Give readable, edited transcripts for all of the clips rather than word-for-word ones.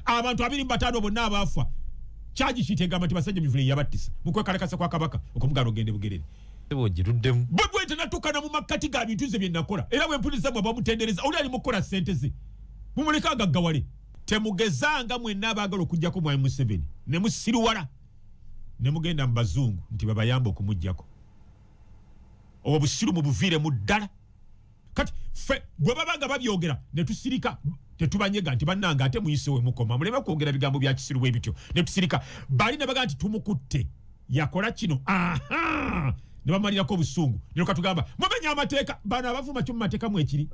Abantu 25 bonna abaafa charge sheet egamba nti Basajja Mivule yabattisa mukwekalakasa kwa Kabaka okumugano ogende Bugerere. Ogiruddemu. Bwe tenatuukana mu makkati ga bintu nze bye nakola, era bwe mpuliriza bwe bamutendereza oli ali mukukola ssente ze mumuleke agaggawale. Temugezanga mwenna abaagala okuggyako Mwami Museveni ne musiruwala ne mugenda mu bazungu nti babayambe okumuggyako. Obwo busiru mubuviiremu ddala. Kati ffe bwe baba nga babyogera ne tusirika, tetubanyega nti bannange ate muyise we mukoma muleme kwogera bigambo bya kisiru bwe bityo, ne tusirika. Bali ne baga nti tumukutte yakola kino, aha, ne bamalirako obusungu ne katugamba mumenya amateeka. Bano abavuma kyo mu mateeka mwekiri.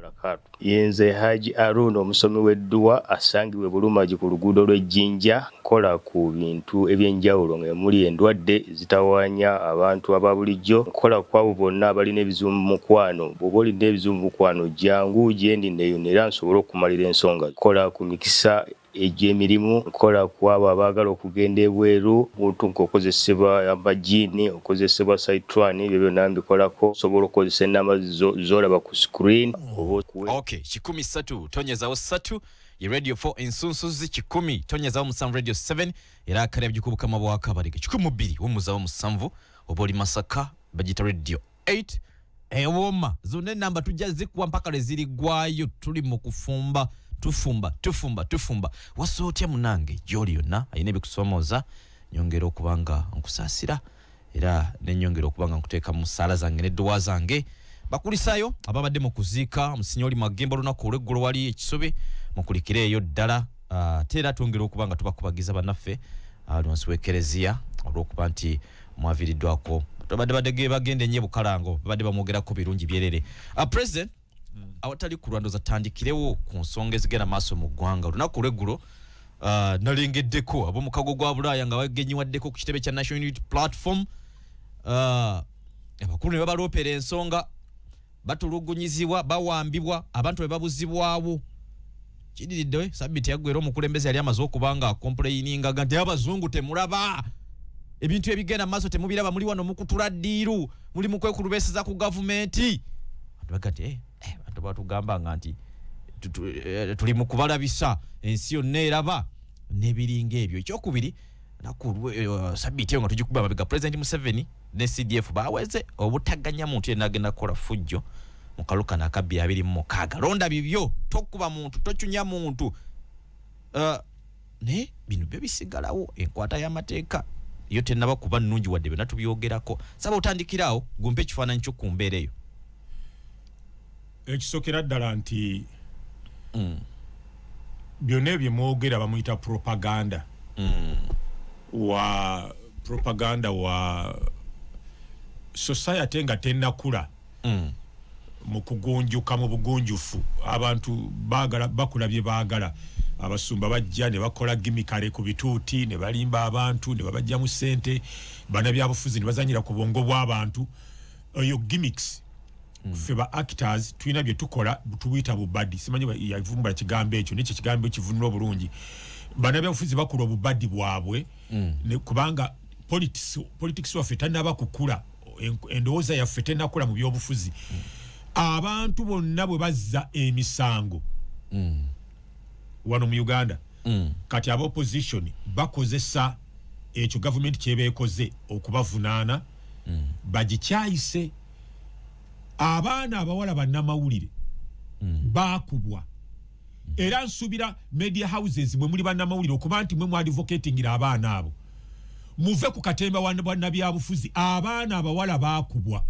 Yenze Haji Aruna omusomi w'edduwa asangibwe Bulumagi ku luguudo lw'Ejjinja. Nkola ku bintu ebyenjawulo nga muli endwadde zitawaanya abantu aba bulijjo. Nkola ku abo bonna abalina ebizibu mu mukwano. Bw'oba olina ebizibu mu mukwano jangu gye ndi neeyune era nsobole okumalira ensonga. Nkola ku mikisa egy'emirimu, nkola ku abo abaagala okugenda ebweru, muntu ng'okozesebwa amajiini, okozesebwa saitran, ebyo byonna mbikolako. Osobola okukozesa ennamba z'olaba ku screen oba okuwe. Okay, 13 tonyezawo 3 ye Radio 4 ensunsuzi 10 tonyezawo 7 Radio 7 era akale byukubukama bwa Kabarega 12 wumuzawo 7 oba oli Masaka bagita Radio 8 ewoma zonna enamba tujja zikuwa mpaka lwe zirigwayo. Tuli mu kufumba tufumba tufumba tufumba. Wasootya munange gy'oli yonna alina ebikusomooza, nyongera okuba nga nkusaasira era nenyongera okuba nga nkuteeka mu ssaala zange n'edduwa zange. Bakulisaayo ababadde mu kuziika Musinyoli Magembe olunaku olw'eggulo wali ekisobe, mukulikireeyo ddala. Ate era twongera okuba nga tubakubagiza bannaffe abali wansi w'Ekereziya olw'okuba nti mwaviiriddwako. Babadde bagenda ennyo e Bukalango, babadde bamwogerako birungi byerere. President, awatali kulwandoza tandikirewo ku nsonga ezigenda maaso mu ggwanga. Olunaku olw'eggulo nalengeddeko ab'omukago gwa Bulaaya nga bagenyiwaddeko ku kitebe kya National Unity Platform. Abakulu ne babaloopera ensonga, batulugunyizibwa, bawambibwa, abantu bwe babuzibwawo. Kidiridde sabiti yaggwera omukulembeze yali amaze okuba nga akomplainingaga nti abazungu temulaba ebintu ebigenda maaso, temubiraba, muli wano mukutula ddiiru, muli mukwekulubeseza ku gavumenti. Abantu baga nti abantu batugamba nga nti tuli mu kubalabisa ensi yonna eraba n'ebiringa ebyo. Ekyokubiri, sabiti eyo nga tugikuba amabega, President Museveni ne CDF baweze obutaganya muntu yenna agenda kukola fujjo mu kalulu kano aka 2026. Londa bibyo, tokuba muntu, tocunya muntu. Naye bino byo bisigalawo, enkwata y'amateeka yo tennaba kuba nnungi wadde byonna tubyogerako. Saba otandikirawo gumpe ekifaananyi kyo ku mbeera eyo. Ekisookera ddala nti byonna ebyo mwogera bamuyita propaganda. Wa propaganda wa society nga tennakula mu kugunjuka mu bugunjufu. Abantu baagala bakola bye baagala. Abasumba bajja ne bakola gimikale ku bituuti ne balimba abantu ne babajjamu ssente. Bannabyabufuzi ne bazanyira ku bwongo bw'abantu. Eyo gimmicks. Ffe ba actors tulina bye tukola tubuyita bubadi. Simanyi yavumbula kigambo ekyo, nekyo kigambo kivunula obulungi. Bannabyabufuzi bakola obubadi bwabwe kubanga politics waffe tannaba kukula, endowooza yaffe tennakula mu byobufuzi. Abantu bonna bwe bazza emisango wano mu Uganda, kati aba opposition bakozesa ekyo gavumenti kyebeekoze okubavunaana, bagikyayise. Abaana abawala bannamawulire baakubwa. Era nsuubira media houses mwe muli bannamawulire okuba nti mwe mwadvocatingira abaana abo, muve ku katemba wa bannabyabufuzi. Abaana abawala baakubwa,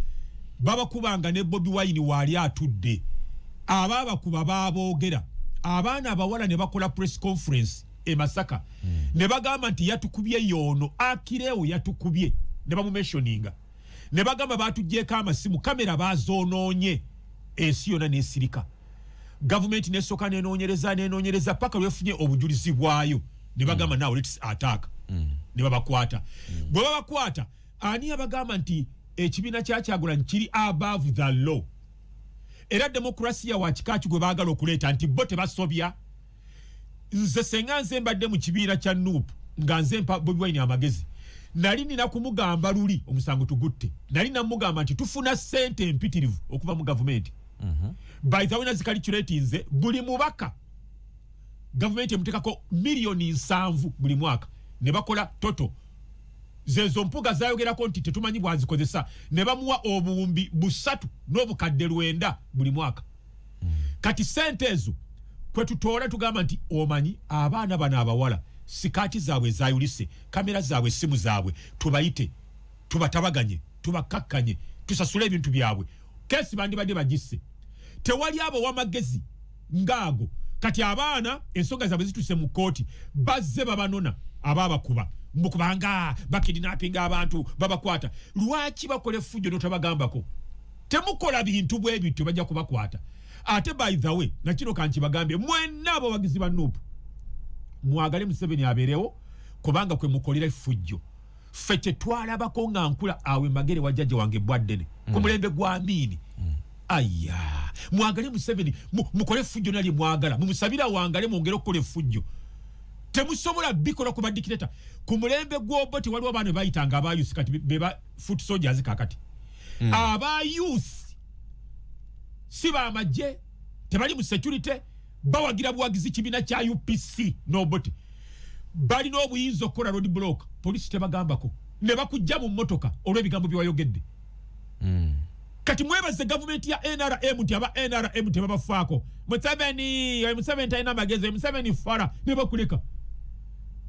babakubanga ne Bobi Wine waali atudde, abaabakuba baaboogera. Abaana abawala ne bakola press conference e Masaka ne bagamba nti yatukubye yoono akirewo yatukubye, ne bamumentioninga ne bagamba batuggyeko amasimu, kamera bazoonoonye, ensi yonna n'esirika. Gavumenti nesooka nenoonyereza paka lwefunye obujulizi bwayo ne bagamba now let's attack, ne babakwata. Bwe babakwata, ani abagamba nti ekibiina kya Kyagulanyi kiri above the law? Era demokrasiya wa kika ki gwe baagala okuleeta nti bo tebasobya? Nze senga nze mbadde mu kibiina kya NUP nga nze mpa Bobi Wine amagezi, nali nina kumugamba luli omusango tugutte, nali namugamba nti tufuna ssente empitirivu okuva mu gavumenti. By the way, nazicalculatinze, buli mubaka Gavumenti emuteekako 7 millioni buli mwaka ne bakola toto zezo mpuga zayogerako nti tetumanyi bwazikozesa, ne bamuwa 309,000 buli mwaka. Kati sente ezo kwe tutoola tugamba nti omanyi abaana bano abawala sikaati zaabwe zayulise, kamera zaabwe, essimu zaabwe, tubayite, tubatabaganye, tubakakkanye, tusasule ebintu byabwe. Kesi bandibadde bagisse. Tewali abo wamagezi ngaago. Kati abaana ensonga zaabwe zituuse mu kkooti, bazze babanona abaabakuba mbu kubanga bakidnappinga abantu babakwata. Lwaki bakola effujjo notabagambako? Temukola bintu bwe bityo, bajja kubakwata. Ate by the way, nakino kankibagambye mwenna abawagizi ba NUP, mwagale Museveni abeerewo kubanga kwe mukolera effujjo. Ffe tetwalabako nga nkula awe Magere wa jjajja wange Bwaddene ku mulembe gwa Amiini. Aya, mwagale Museveni, mukole effujjo nalye mwagala, mumusabire awangale, mwongere okukola effujjo. Temusobola bikola ku badikiteta. Ku mulembe gw'Obote waliwo abaana bayitanga aba youth, kati beba foot soldiers. Kakati aba youth si bamagye, tebali mu security, bawagira buwagizi kibiina kya UPC n'Obote. Balina obuyinza okukola road block, polisi tebagambako, ne bakujja mu mmotoka olw'ebigambo byewayogedde. Kati mwebaze gavumenti ya NRM nti aba NRM tebabafaako. Museveni oyo, Museveni talina magezi, Museveni fara, ne bakuleka.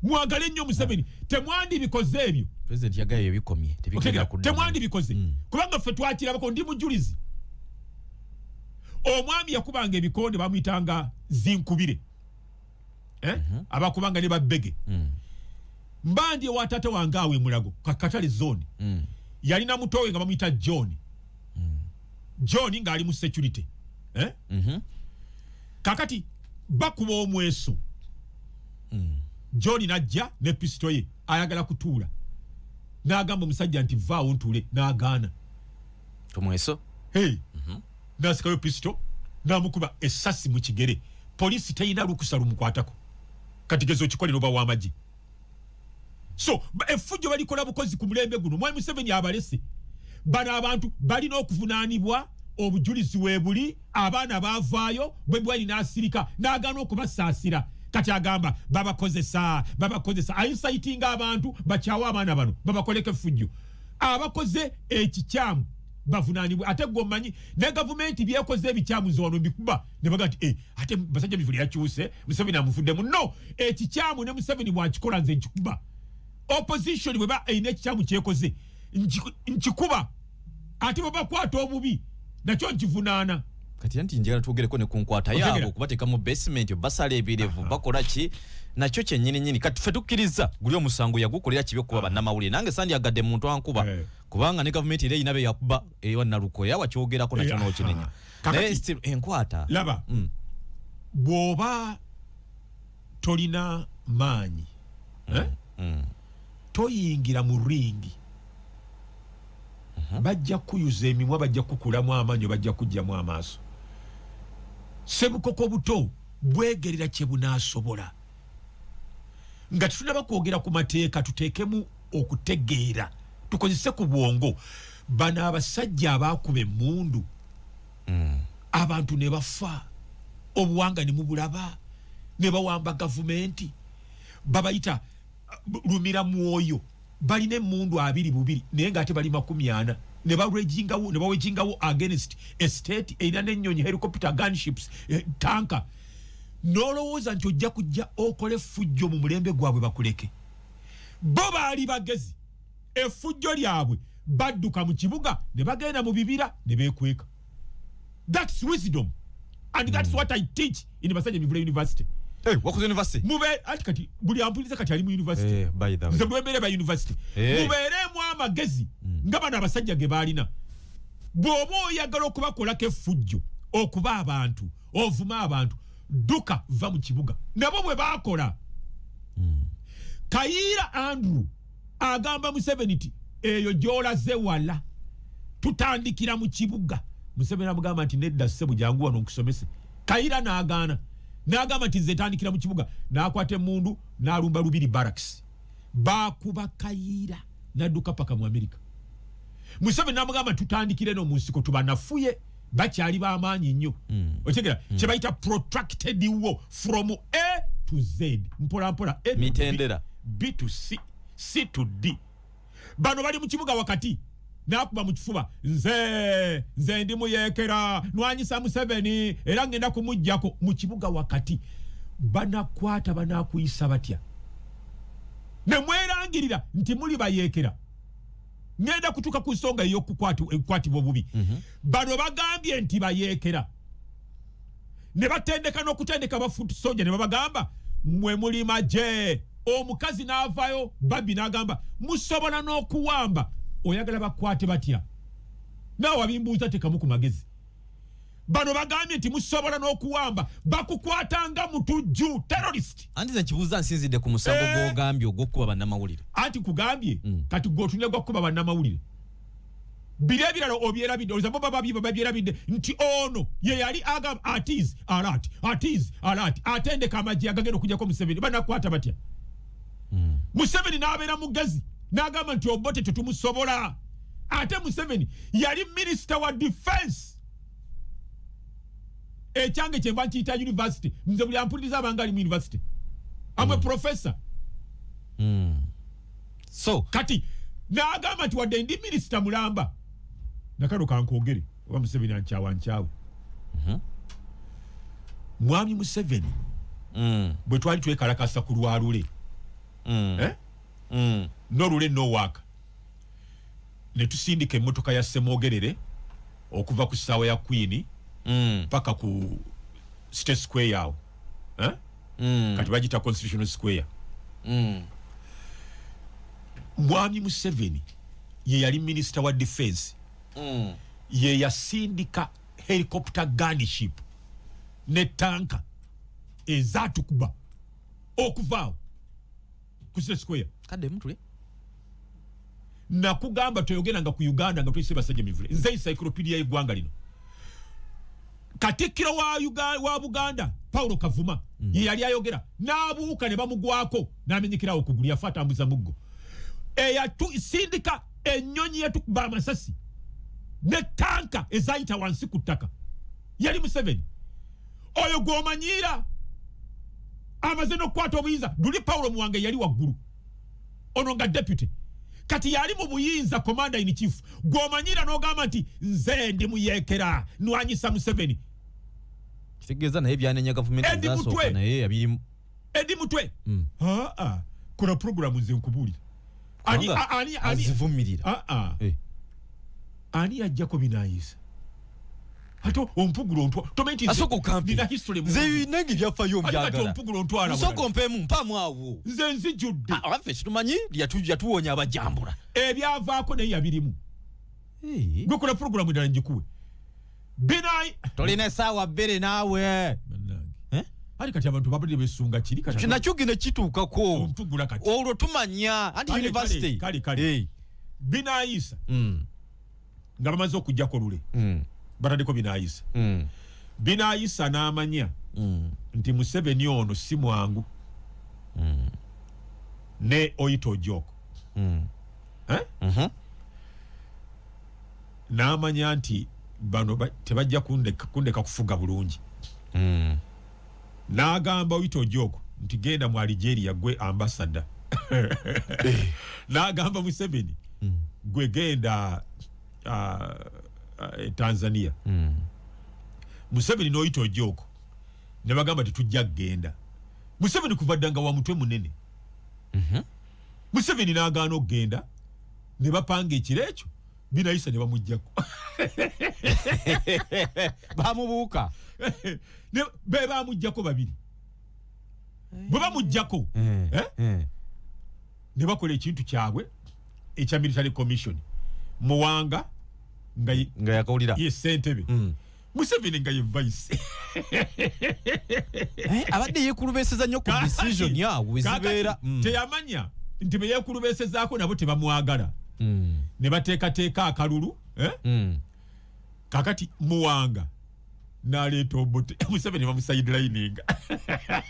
Mwagale nnyo Museveni, temwandibikoze ebyo. President yagaye ebikomye tebigenda Otegera, kuddamu. Temwandibikoze kubanga ffe twakirabako, ndi mujulizi. Omwami yakubanga ebikonde bamuyitanga Zinkubire, eh? Abakubanga ne babbege. Mbandi ewa taata wange awo emulago Katale zone, yalina mutowe nga bamuyita John. John ng'ali mu security, eh? Kakati bakuba omweso, John najja ne pisito ye ayagala kutuula, n'agamba omusajja nti vaawo ntuule, n'agaana. Omweso. Hey. Nasikayo pisito n'amukuba essasi mu kigere. Poliisi teyina lukusa lumukwatako. Kati geza okikolera oba w'amagye. So effujjo balikola bukozi ku mulembe guno. Mwami Museveni abalese. Bano abantu balina okuvunaanibwa, obujulizi weebuli. Abaana baavaayo, bwe bwali n'asirika n'agaana okubasaasira. Kati agamba babakozesa, babakozesa, aincitinga abantu bakyawe abaana bano babakoleko effujjo. Abakoze ekikyamu bavunaanibwe. Ate gwe omanyi ne gavumenti byekoze ebikyamu, nze wano mbikuba ne baga nti eh, ate basajja mivule yakyuse, Museveni amuvuddemu. No, ekikyamu ne Museveni bwakikola nze nkikuba. Opposition bweba erina ekikyamu kyekoze nkikuba, ate bwe bakwata obubi nakyo nkivunaana. Kati anti njagala twogereko ne ku nkwata Otegera. yaabwe, okubateeka mu basement, basala ebirevu, bakola ki nakyo kyennyini nyini. Kati ffe tukkiriza guli omusango yagukolera kibi okuba bannamawulire. Nange sandyagadde muntu ankuba, kubanga ne gavumenti era erina be yakuba ewa Naluko, era wakyogerako nakyo n'okinenya. Naye still enkwata Laba, bw'oba tolina maanyi, eh? Toyingira mu ringi. Bajja kuyuza emimwa, bajja kukulamu amanyo, bajja kugjamu amaaso. Sebukoko buto bwegerera kye bunaasobola. Nga tetunaba kwogera ku mateeka, tuteekemu okutegeera, tukozese ku bwongo. Bano abasajja abaakuba emmundu abantu ne bafa, obuwanga ne mubulaba, ne bawamba gavumenti, babayita lumira mwoyo. Balina emmundu 22 naye ngaate bali 40, ne bawagingawo, ne bawagingawo against a state erina n'ennyonyi, helicopter, gunships, tanka. N'olowooza nti ojja kujja okola effujjo mu mulembe gwabwe bakuleke? Bo baali bagezi. Effujjo lyabwe badduka mu kibuga ne bagenda mu bibira ne beekweka. That's wisdom and that's what I teach in Basajja Mivule University. Hey, wakoze university? Mube ati kati buli ampuliriza kati ali mu university. Eh, by the way. Nze bwembeere ba university, mubeeremu amagezi nga bano abasajja ge baalina. Bw'oba oyagala okubakolako effujjo, okuba abantu, ovuma abantu, dduka, va mu kibuga. Nabo bwe baakola. Kayiira Andrew agamba Museveni nti eyo gy'olaze wala, tutandikira mu kibuga. Museveni amugamba nti nedda ssebo, jangu wano nkusomese. Kayiira n'agaana, n'agamba nti nze ntandikira mu kibuga. N'akwata emmundu n'alumba Lubiri Barracks, bakuba Kayiira n'adduka paka mu Amerika. Museveni n'amugamba tutandikire no mu nsiko, tubanafuye, bakyali b'amaanyi nnyo. Otegera kye bayita protracted war from A to Z, mpola mpola, A to mitendera, B to C, C to D. Bano bali mu kibuga wakati nakuba mu kifuba, nze nze ndi muyekera nwanyisa Museveni era ngenda kumujjako. Mu kibuga wakati banakwata banakuyisa batya ne mwerangirira nti muli bayekera. Ngenda kutuka ku nsonga ey'okukwatibwa obubi. Bano bagambye nti bayekera ne batendeka n'okutendeka ba foot soldier ne babagamba mwe muli magye. Omukazi n'avaayo babi n'agamba musobola n'okuwamba. Oyagala bakwate batya? Naawe abimbuuza tekamu ku magezi. Bano bagambye nti musobola n'okuwamba, bakukwatanga mutujju terrorist. Anti nze nkibuuza nsinzidde ku musango gw'ogambye ogw'okukuba bannamawulire. Anti kugambye kati gw'otunule gw'okukuba bannamawulire. Biri ebirala obyerabidde, olowooza bo baba babyerabidde nti ono ye yali agamba atiz alert, atiz alert, atendeka amagye agagenda okuggyako Museveni. Banakwata batya? Museveni n'abeera mugezi n'agamba nti Obote tetumusobola. Ate Museveni yali minisita wa defense. Ekyange kyenva nkiyita university, nze buli ampuliriza abanga ali mu university, amwe professor. So kati n'agamba nti wadde ndi minisita mulamba, nakano kankwogere oba Museveni ankyawa nkyawe. Mwami Museveni bwe twali twekalakasa ku lwalule n'olule nowaaka ne tusindika emmotoka ya Ssemwogerere okuva ku ssaawa ya Queen paka ku State Square awo, kati bagita Constitutional Square. Mwami Museveni ye yali minisita wa defense, ye yasindika helicopter gunship ne tanka ezatukuba okuvaawo ku State Square. Kadde mutule nakugamba toyogeranga ku Uganda nga tuyise basajja mivule. Nze encyclopedia y'eggwanga lino. Katikkiro wa Uganda, wa Buganda Paulo Kavuma ye yali ayogera n'abuuka ne bamugwako n'amenyekerawo okugulu, yafa atambuza muggo. Eyasindika ennyonyi yatukuba amasasi ne tanka ezayita wansi ku ttaka yali Museveni. Oyo gw'omanyiira amaze n'okukwata obuyinza. Luli Paulo Muwanga yali waggulu, ono nga deputy, kati yali mu buyinza commander in chief. Gw'omanyiira n'ogamba nti nze ndi muyekera nwanyisa Museveni. Kitegeeza naye byanenya gavumenti ezasooka naye yabirimu. Edi Mutwe kola programu nze nkubuulira. Ani azivumirira. Ani yajjako binaayisa? Ate ompugula ontwa tomenti asoko kampi nina history nze nange byafaayo mbyagala. Ate ompugula ontwala nsoko mpemu mpamu awo nze nzijjudde. Abaffe kitumanyi yatuwonya abajambula ebyavaako naye yabirimu. Gwe kola programu endala ngikuwe. Binayi tolina essaawa bbiri naawe. Ali kati abantu babadde besunga kiri kati nakyo gino kituukako ompugula kati olwo tumanya anti university kale binaayisa nga bamaze okuggyako lule bataddeko binaayisa. Binaayisa n'amanya nti Museveni ono si mwangu ne Oyite Ojok n'amanya nti bano tebajja kundeka kufuga bulungi. N'agamba Oyite Ojok nti genda mu Algeria gwe ambassador. N'agamba Museveni gwe genda Tanzania. Museveni n'Oyite Ojok ne bagamba titujja kugenda. Museveni kuva dda nga wa mutwe munene. Museveni n'agaana okugenda ne bapanga ekiro ekyo Binaayisa ne bamuggyako. Bamubuuka be bamuggyako babiri. Bwe bamuggyako ne bakola ekintu kyabwe ekya military commission. Muwanga nga yakawulira ye ssentebe, Museveni nga ye vice. Abadde yeekulubeeseza nnyo ku decision yaabwe zibeera. Teyamanya nti be yeekulubeesezaako nabo tebamwagala. Ne bateekateeka akalulu. Kakati Muwanga Naleeta Obote, Museveni bamusayidlininga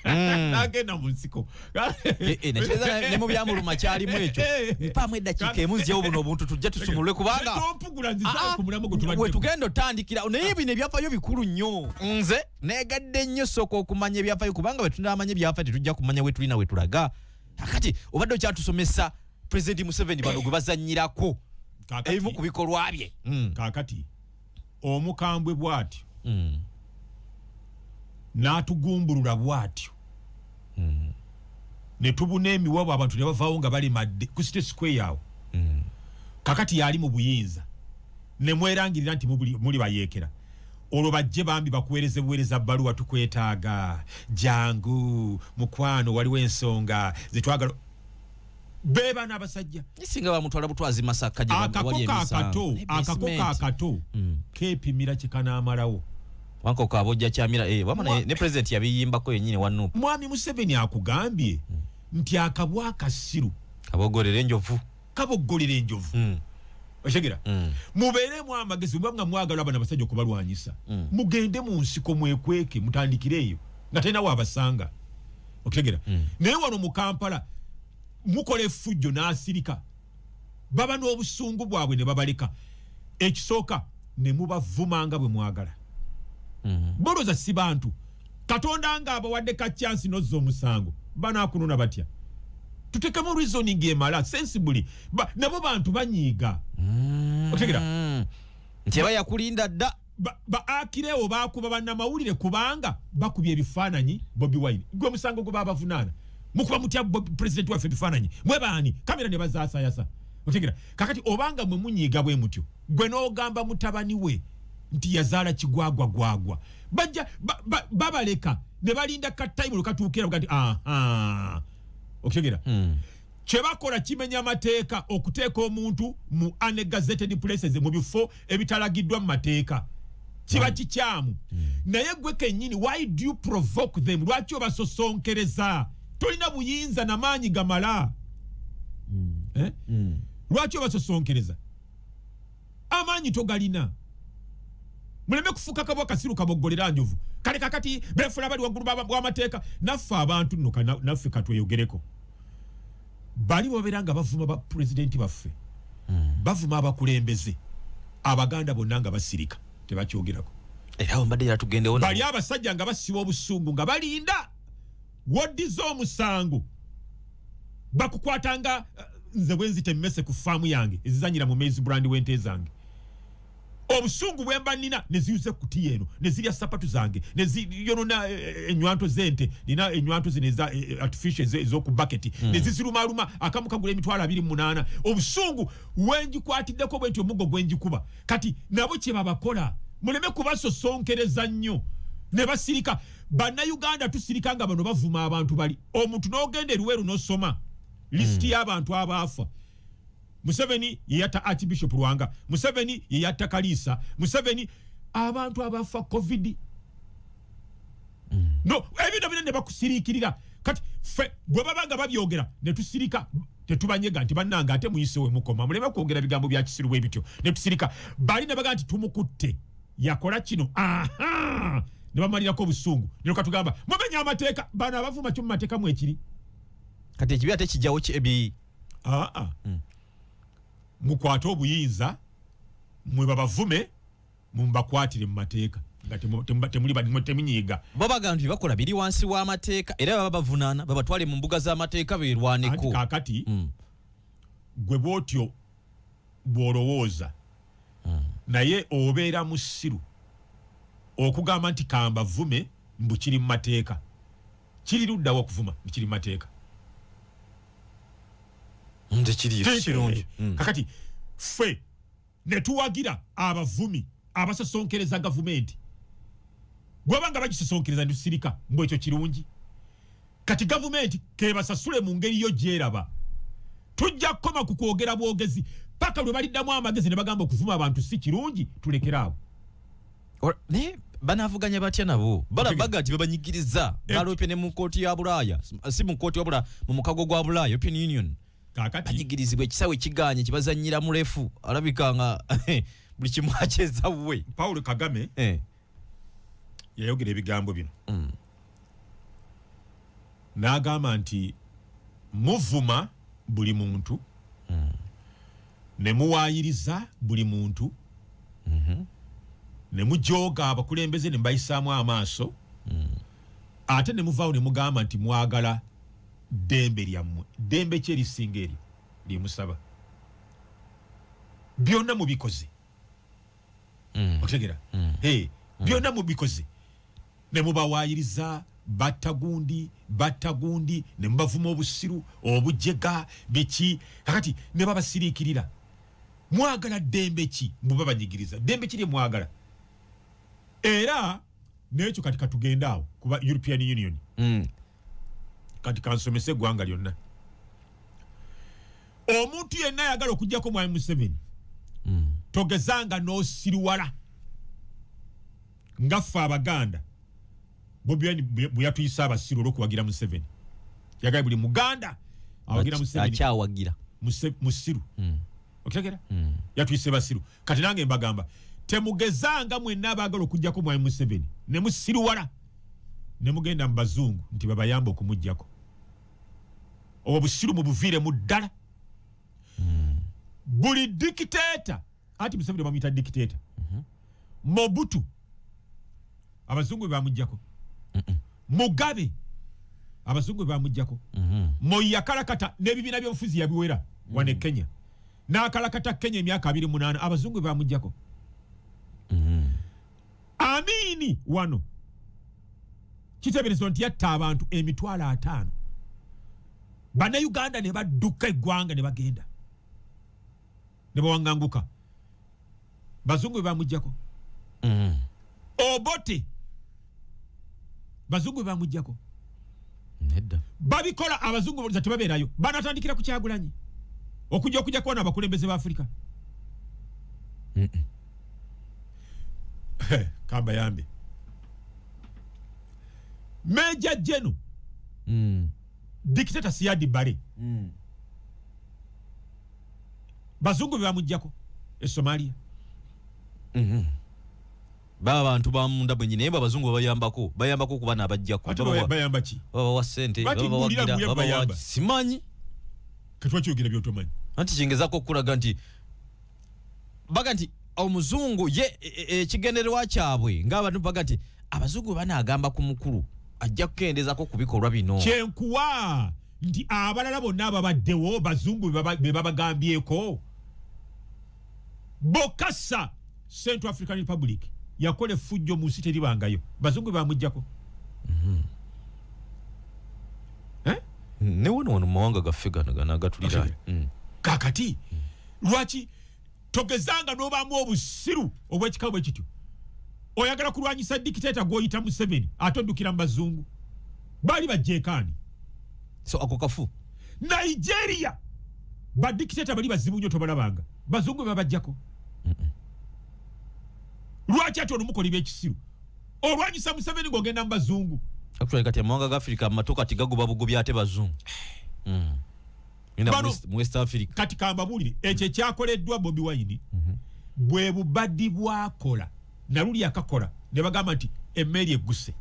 nagenda mu nsiko. Ne mu byamuluma kyalimu ekyo. Mpaamu eddakiika emu nziyewo buno obuntu tujja tusumulule kubanga tompugula nzizaayo ku mulamwa gwe tubaddeko. We tugenda otandikira naye bino ebyafaayo bikulu nnyo. Nze neegadde nnyo sooka okumanya ebyafaayo kubanga bwe tunaamanya ebyafaayo tetujja kumanya we tulina we tulaga. Kakati obadde okyatusomesa President Museveni bano gwe bazannyirako ebimu ku bikolwa bye. Kaakati omukambwe bw'atyo n'atugumbulula bw'atyo ne tubuna emiwabo abantu ne bavaawo nga balemadde ku City Square awo. Kakati yali mu buyinza ne mwerangirira nti muli bayeekera. Olwo bajje bambi bakuweereze buweereza bbaluwa, tukwetaaga, jangu mukwano, waliwo ensonga zetwagala. Beba n'abasajja singa bamutwala butwazi Masaka gye wali emisango. Akako kaakato keepimira kye kanaamalawo. Wanko kabojja kyamira wama ne president yabiyimbako yennyini wa NUP. Mwami Museveni akugambye nti akabwa akasiru kabogolera enjovu, kaboggolera enjovu. Oshegera mubeeremu amagezi mubanga mwagala abana abasajja okubalwanyisa. Mugende mu nsiko mwekweke mutandikireeyo nga talina waabasanga. Okitegera? Naye wano mu Kampala mukola effujjo n'asirika, baba n'obusungu bwabwe ne babaleka. Ekisooka ne mubavumanga bwe mwagala. Bolooza si bantu. Katonda nga abawadde ka chance n'ozza omusango, banaakunona batya? Tutekemu reasoning emala sensibly. Nabo bantu banyiiga. Okitegera? Nti aba yakulinda dda. Ba akirewo bakuba bannamawulire kubanga bakubye ebifaananyi Bobi Wine. Gwe musango gwe babavunaana. Mukuba mutya president waffe ebifaananyi? Mwe baani? Kamera ne bazaasayasa. Okitegera? Kakati obanga mwe munyiiga bwe mutyo, gwe n'ogamba mutabani we nti yazaala kigwagwa gwagwa, bajja babaleka ne balinda ka time lukatuukira nti aha. Okitegera? Kye bakola kimenya amateeka okuteeka omuntu mu ungazetted places, mu bifo ebitalagiddwa mu mateeka. Kiba kikyamu. Naye gwe kennyini, why do you provoke them? Lwaki obasosonkereza? Tolina buyinza na maanyi gamala. Lwaki obasosonkereza? Amaanyi togalina. Muleme kufuka kabwa kasiru kaboggolera njovu. Kale kakati beefula bali waggulu w'amateeka. Naffe abantu nno naffe katweyogereko. Bali babeera nga bavuma ba pulezidenti baffe, bavuma abakulembeze, Abaganda bonna nga basirika tebakyogerako. Era mbadde era tugendewo. Bali abasajja nga basiba obusungu nga balinda woddiza omusango bakukwatanga. Nze bwe nzita emmese ku faamu yange ezizanyira mu maize brand w'ente zange, obusungu bwe mba nnina ne ziyuza ekkutiya eno ne zirya sapatu zange ne ziyonona ennywanto z'ente. Nina ennywanto zino eza artificial ez'oku baketi ne zizirumaluma, akamu kagula 28,000. Obusungu wengikwatiddeko bwe nti omuggo gwe ngikuba. Kati nabo kye babakola, muleme kubasosonkereza nnyo ne basirika. Bannayuganda tusirika nga bano bavuma abantu bali. Omuntu n'ogenda eruweru n'osoma lisiti y'abantu abaafa. Museveni yeyatta Archbishop Lwanga, Museveni yeyatta Kalisa, Museveni abantu abafa COVID. No, ebintu binene bakusiriikirira. Kati ffe bwe baba nga babyogera ne tusirika, tetubanyega nti bannange ate muyise we mukoma, muleme kwogera bigambo bya kisiru bwe bityo. Ne tusirika. Bali ne baga nti tumukutte, yakola kino, aha, ne bamalirako obusungu. Ne katugamba mumenya amateeka. Bano abavuma kyo mu mateeka mwekiri. Kati ekibi ate kijjawo ki ebi? Mukwate obuyinza mwe babavume mumbakwatire mu mateeka nga temuli temunyiiga. Bo bagamba nti bakola biri wansi w'amateeka era baba bavunaana babatwale mu mbuga z'amateeka beerwaneko. Anti kaakati gwe bw'otyo bw'olowooza, naye obeera musiru okugamba nti kambavume mbu kiri mu mateeka. Kiri luddawa okuvuma kiri mu mateeka? Nze kiri kirungi. Kakati ffe ne tuwagira abavumi abasosonkereza gavumenti. Bw'abanga bagisosonkereza ntusirika mbu ekyo kirungi. Kati gavumenti kebasasule mu ngeri yo gyeraba. Tujja kukoma ku kwogera bwogezi paka lwe baliddamu amagezi ne bagamba okuvuma abantu si kirungi, tulekere awo. Naye banavuganya batya nabo? Balabaga nti babanyigiriza balopye ne mu kkooti ya Bulaaya, si mu kkooti wabula mu mukago gwa Bulaaya, European Union. Kaakati banyigirizibwa ekisawe kiganye kibazannyira mulefu alabika nga buli kimu akyeza wuwe. Paul Kagame yayogera ebigambo bino. N'agamba nti muvuma buli muntu, ne muwaayiriza buli muntu, ne mujooga abakulembeze ne mbayisaamu amaaso, ate ne muvaawo ne mugamba nti mwagala ddembe lyammwe. Ddembe ki erisinga eryo lye musaba? Byonna mubikoze. Okutegera? Byonna mubikoze. Ne mubawaayiriza, batta gundi, batta gundi, ne mubavuma obusiru, obujega, biki, kakati ne babasiriikirira. Mwagala ddembe ki? Mubabanyigiriza. Ddembe ki lye mwagala? Era n'ekyo kati katugende awo kuba European Union. Kati kansomese eggwanga lyonna. Omuntu yenna ayagala okuggyako Mwami Museveni, togezanga n'osiriwala nga ffe Abaganda. Bobi Wine bwe yatuyisa abasiru olw'okuwagira Museveni, yagambye buli Muganda awagira Museveni akyawagira musiru. Okitegera? Yatuyise basiru. Kati nange mbagamba temugezanga mwenna abaagala okuggyako Mwami Museveni ne musiriwala ne mugenda mu bazungu nti babayambe okumuggyako. Obwo busiru mubuviiremu ddala. Buli dictator, ati Museveni bamuyita dictator. Mobutu abazungu bamuggyako. Mugabe abazungu bamuggyako. Moi yakalakata n'ebibiina by'obufuzi yabiwera wane Kenya. N'akalakata Kenya emyaka 28 abazungu bamuggyako. Amini wano kiteeberezwa nti yatta abantu 50,000. Bannayuganda ne badduka eggwanga ne bagenda ne bawanganguka. Bazungu bamuggyako. Obote bazungu bamuggyako. Nedda. Babikola abazungu boliza tebabeerayo. Banatandikira ku Kyagulanyi okujja okugyako n'abakulembeze ba Afrika. Kamba yambe. Major General Dictator Siad Barre. Bazungu bamuggyako e Somalia. Baba bantu bamunda bwenyini naye abazungu babayambako, bayambako kuba n'abajjako. Bayamba ki? Babawa ssente, babawagira, babawa simanyi. Katwakyogera by'otomanyi. Anti kingezaako okulaga nti baga nti omuzungu ye ekigendererwa kyabwe ng'abantu baga nti abazungu banaagamba ku mukulu ajja kukendeezako ku bikolwa bino. Kyenkuwa nti abalala bonna ababaddewo bazungu be babagambyeko. Bokassa Central African Republic yakola effujjo mu nsi teribangayo, bazungu bamuggyako. Ne wano wano mu mawanga gaffe gano gano agatuliraanye. Kaakati lwaki togezanga n'obaamu obusiru obw'ekika bwe kityo? Oyagala kulwanyisa dictator gw'oyita Museveni ate oddukira mu bazungu. Baali bajjeekaani. So ako kafu. Nigeria ba dictator bali bazibu nnyo tobalabanga, bazungu babajjako. Lwaki ate ono mukola ebyekisiru? Olwanyisa Museveni ng'ogenda mu bazungu. Actually kati amawanga ga Afrika amato kati gagoba bugobi ate bazungu. Mu West Africa. Kati kambabuulire ekyo ekyakoleddwa Bobi Wine bwe bubaddi bwakola naluli akakola ne bagamba nti emmeri egguse,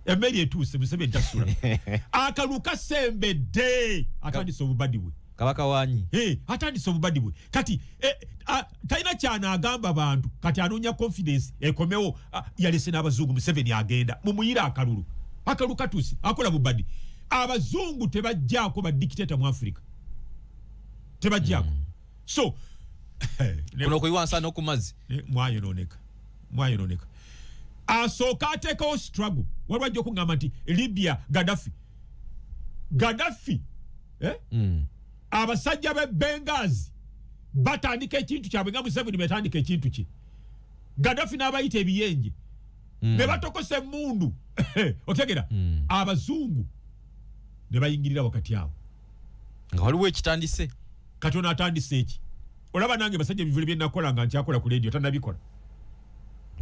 emmeri etuuse, Museveni tasula. Akalulu kasembedde, atandise obubaddi bwe. Kabaka wanyi. Atandise obubaddi bwe. Kati talina kyanaagamba bantu, kati anoonya confidence ekomewo. Yalese n'abazungu, Museveni agenda mumuyire akalulu. Akalulu katuuse, akola bubaddi. Abazungu tebajjaako ba dictator mu Afrika, tebajjaako. So kuno kuyiwa nsano ku mazzi. Mwayononeka, mwayononeka. Asooka ateekawo struggle. Waliwo ajja okugamba nti Libya Gaddafi, Gaddafi abasajja b'e Benghazi batandika ekintu kyabwe nga Museveni batandika ekintu kye. Gaddafi n'abayita ebiyenje ne batokosa emmundu. Otegera? Abazungu ne bayingirira wakati awo nga waliwo ekitandise. Kati ono atandise eki? Olaba nange basajja ebivule bye nakola nga nkyakola ku radio tannabikola,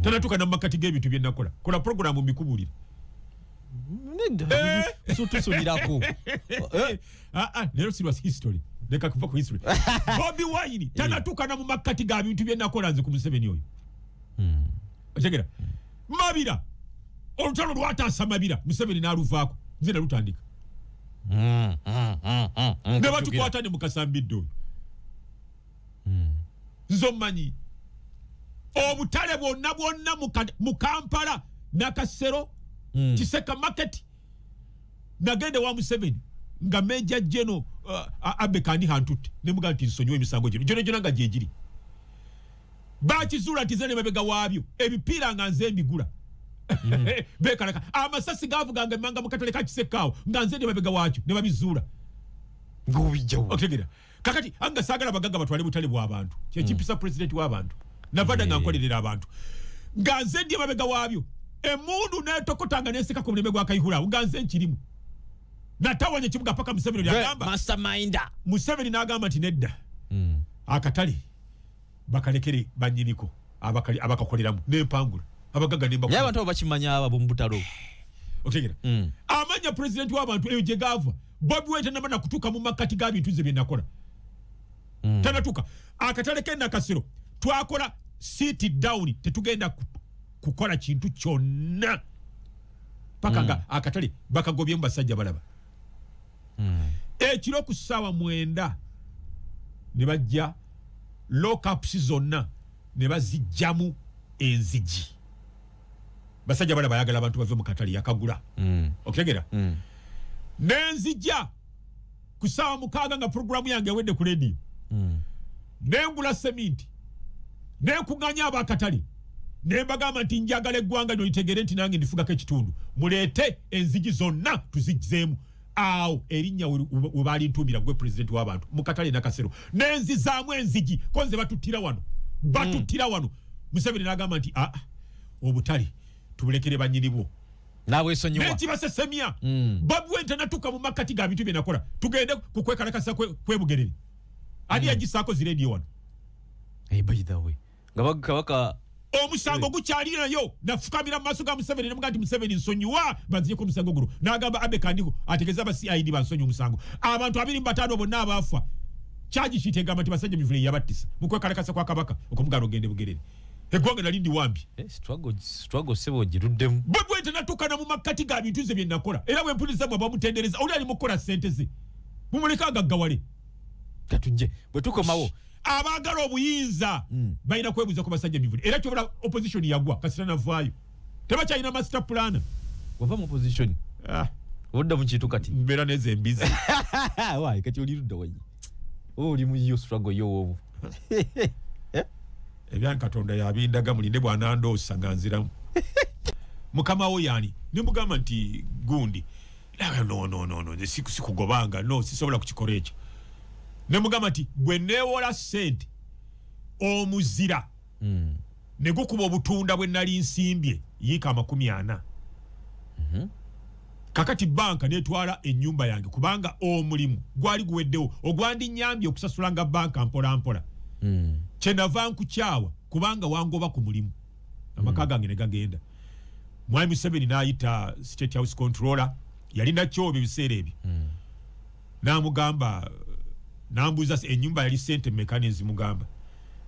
tannatuuka na mu makkati g'ebintu bye nakola. Kola programu mbikubuulire. Nedda, tusulirako. Leero sirwa history, leka kuva ku history. Bobi Wine tannatuuka na mu makkati ga bintu bye nakola nze ku Museveni oyo. Otegera? Mabira Olutalo lwataasa Mabira, Museveni n'aluvaako, nze nalutandika. Ne batukwata ne mukasambidde oyo. Nze omumanyi. Obutale bwonna bwonna mu Kampala, Nakasero, Kiseka Market, nagenda wa Museveni nga Major General Abe Kandi hantutte ne mugamba nti nsonyiwe emisango gino gyona gyona nga gyegiri. Bakizuula nti nze ne mabega waabyo ebipiira nga nze mbigula. Bekalaka amasasi gavuganga emmanga mu katale ka Kiseka awo nga nze ne mabega waakyo ne babizuula. Ng'obijjawo. Okitegera. Kakati anga saagala abagagga batwale butale bw'abantu. Kyekimpisa president w'abantu. Navada nga nkolerera abantu. Nga nze ndi mabega waabyo. Emmundu n'etokotanga n'eseka ku mulembe gwa Kayihura nga nze nkirimu. Natawanya ekibuga paka Museveni yagamba. Masterminder. Museveni n'agamba nti nedda. Akatale bakalekere bannyiniko abakakoleramu n'empangula. Abagagga ne mbakula. Naye abantu bakimanya abo mu butalo. Okitegera. Amanya president w'abantu eyo gye gaava. Bobi Wine tannaba kutuuka mu makkati ga bintu nze bye nakola. Tannatuuka. Akatale ke Nakasero twakola sit down, tetugenda kukola kintu kyonna paka nga akatale bakagobyemu basajja balaba. Ekiro ku ssaawa 9 ne bajja lockups zonna ne bazijjamu enzigi. Basajja balaba bayagala abantu bave mu katale yakagula. Okitegera? Nenzijja ku ssaawa 6 nga programu yange ewedde ku radio. Nengula seminti, nenkuganya abakatale, nembagamba nti njagala eggwanga lino litegere nti nange ndifugako ekitundu, muleete enzigi zonna tuzigzeemu. Awo erinnya we balintuumira gwe president w'abantu mu katale Nakasero, nenzizaamu enzigi ko nze batuttira wano, batuttira wano. Museveni n'agamba nti aa, obutale tubulekere bannyini bwo. Nabwesonyiwa. Nekibasesemya. Bobi Wine tannatuuka mu makkati ga bintu bye nakola. Tugende ku kwekalakasa kwebugerere. Ani yagisaako zi radio wano? By the way. Nga kabaka omusango gukyali nayo, nafukamira mu maaso ga Museveni ne mugamba nti Museveni nsonyiwa, banziyeko omusango guno. N'agamba Abe Kandiho ategeeze aba CID bansonyiwe omusango. Abantu 25 bonna abaafa. Charge sheet egamba nti basajja mivule yabattisa mu kwekalakasa kwa kabaka okumugala ogende Bugerere. Eggwanga nali ndi wambi. Struggle sebo giruddemu. Bobi Wine tannatuuka na mu makkati ga bintu nze bye nakola. Era bwe mpuliriza bwe bamutendereza, oli ali mu kukola ssente ze. Mumuleke agaggawale. Katujje bwe tukomawo. Abaagala obuyinza balina kwebuuza ku basajja mivule. Era kyobula opposition yagwa kasita navaayo. Tebakyalina master plan. Wava mu opposition. Odda mu kintu kati. Mbeera n'ezo embizi. Why kati oli ludda wayi? Oli mu yo struggle yo obu. Ebyange Katonda yabindaga mulinde bw'anandoosa nga nziramu. Mukama wo yaani? Ne mugamba nti gundi. No no no no, nze sikugobanga, no sisobola kukikola ekyo. Ne mugamba nti bwe neewola ssente omuzira ne gukuba obutunda bwe nali nsimbye yiika 40. Kakati banka netwala ennyumba yange kubanga omulimu gwali guweddewo ogwandinnyambye okusasulanga banka mpola mpola. Kyenava nkukyawa kubanga wangoba ku mulimu. Amaka gange ne gagenda. Mwami Museveni n'ayita State House Controller, yalina kyobe ebiseera ebyo. N'amugamba, n'ambuuza ennyumba yali ssente mmeka ne nzimugamba.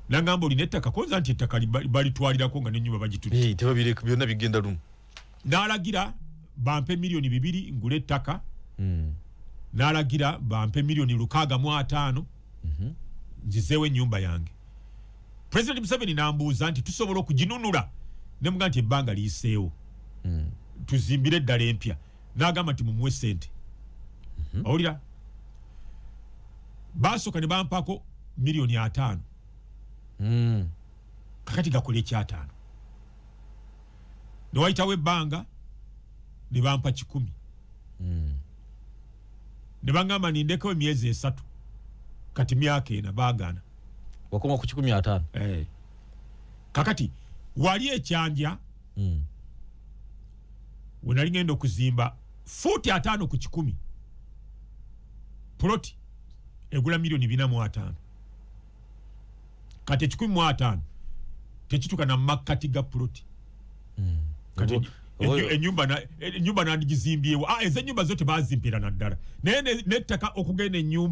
N'angamba olina ettaka, konza nti ettaka balitwalirako nga n'ennyumba bagitutte. Tebabireka byonna bigenda lumu. N'alagira bampe 2 million ngule ettaka. N'alagira bampe 6 million nzizeewo ennyumba yange. President Museveni n'ambuuza nti tusobola okuginunula. Ne mugamba nti ebbanga liyiseewo. Tuzimbire eddala empya. N'agamba nti mumuwe ssente. Owulira? Baasooka ne bampaako 50 million. Kakati gakola ekyataano. Ne wayitawo ebbanga ne bampa 100. Ne bangamba nindeko emyezi 3. Kati myaka 4 baagaana. Wakoma ku 150. Kakati wali ekyanja we nali ngenda okuzimba fuuti 50 ku 100. Ploti egula 450 million. Kati 150 tekituuka na makkati ga ploti. Kati ennyumba nandigizimbyewo. Ezo ennyumba zo tebazimpera naddala. Naye n'ettaka okugenda ennyumba